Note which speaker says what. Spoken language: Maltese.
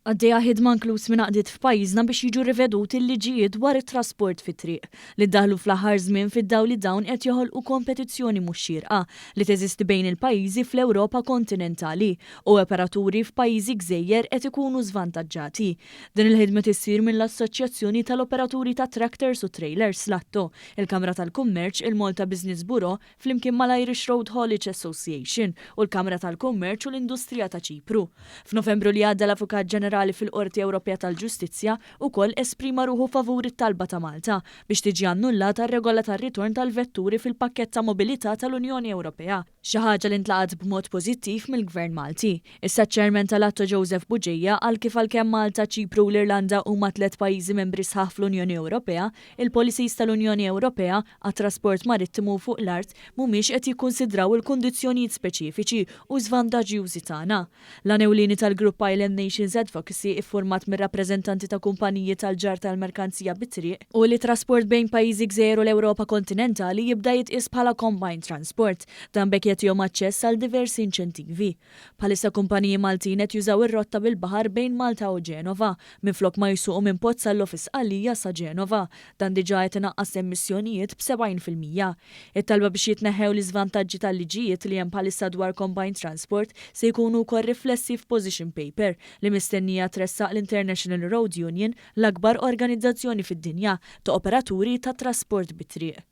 Speaker 1: Għaddejja ħidma inkluż minn għaqdiet f'pajjiżna biex jiġu riveduti l-liġijiet dwar it-trasport fit-triq, li ddaħlu fl-aħħar żmien fid-dawl li dawn qed joħolqu kompetizzjoni mhux xierqa li teżisti bejn il-pajjiżi fl-Ewropa kontinentali u operaturi f'pajjiżi gżejjer qed ikunu żvantaġġati. Din il-ħidma issir mill-Assoċjazzjoni tal-Operaturi ta' Tractors u Trailers, l-ATTO, il-Kamra tal-Kummerċ, il-Malta Business Bureau, flimkien mal-Irish Road Haulage Association u l-Kamra tal-Kummerċ u l-Industrija ta' Ċipru. F'Novembru li għadda l-Avukat Ġenerali fil-Qorti Ewropea tal-Ġustizzja ukoll esprima ruħu favur it-talba ta' Malta biex tiġi annullata r-regola tar-ritorn tal-vetturi fil-pakkett ta' mobilità tal-Unjoni Ewropea, xi ħaġa li ntlaqat b'mod pożittiv mill-Gvern Malti. Issa ċ-Chairman tal-ATTO Joseph Bugeja qal kif għalkemm Malta, Ċipru u l-Irlanda huma tliet pajjiżi membri sħaħ fl-Unjoni Ewropea, il-policies tal-Unjoni Ewropea għat-trasport marittimu fuq l-art mhumiex qed jikkunsidraw il-kundizzjonijiet speċifiċi u żvantaġġjużi tagħna. L-għan ewlieni tal-Grupp Island Nations Advocacy, iffurmat mir-rappreżentanti ta' kumpaniji tal-ġarr tal-merkanzija bit-triq, hu li trasport bejn pajjiżi gżejjer u l-Ewropa kontinentali jibda jitqies bħala combined transport. Dan b'hekk jagħtihom aċċess għal diversi inċentivi. Bħalissa kumpaniji Maltin qed jużaw ir-rotta bil-baħar bejn Malta u Ġenova, minflok ma jsuqu minn Pozzallo fi Sqallija sa Ġenova. Dan diġà qed inaqqas emissjonijiet b'70%. It-talba biex jitneħħew l-iżvantaġġi tal-liġijiet li hemm bħalissa dwar combined transport se jkunu wkoll riflessi f'position paper li mistennija tressaq l-International Road Union, l-akbar organizzazzjoni fid-dinja ta' operaturi ta' trasport bit-triq.